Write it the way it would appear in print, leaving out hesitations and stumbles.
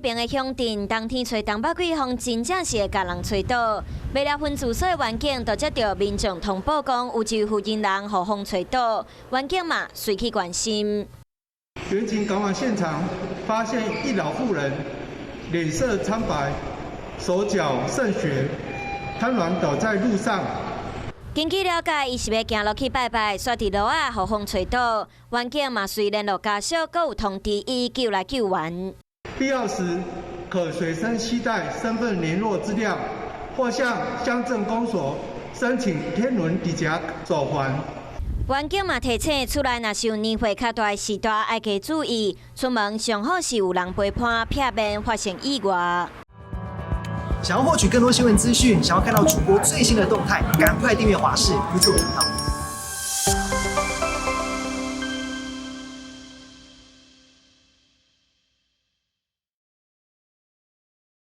爿的鄉鎮，冬天吹東北季風，真正是會共人吹倒。袂了分駐所的員警就接著民眾通報講，有一位婦人予風吹倒，員警嘛隨去關心。員警趕往現場，發現一老婦人臉色蒼白，手腳滲血，癱軟倒在路上。根據了解，伊是欲行路去拜拜，煞佇路仔予風吹倒，員警嘛隨聯絡家屬，閣有通知伊救來救援。必要時可隨身攜帶身份聯絡資料，或向鄉鎮公所申請天倫抵夾手環。員警嘛提醒，厝內若是有年歲較大的序大，愛加注意，出門上好是有人陪伴，避免發生意外。想要獲取更多新聞資訊，想要看到主播最新的動態，趕快訂閱華視 YouTube 頻道。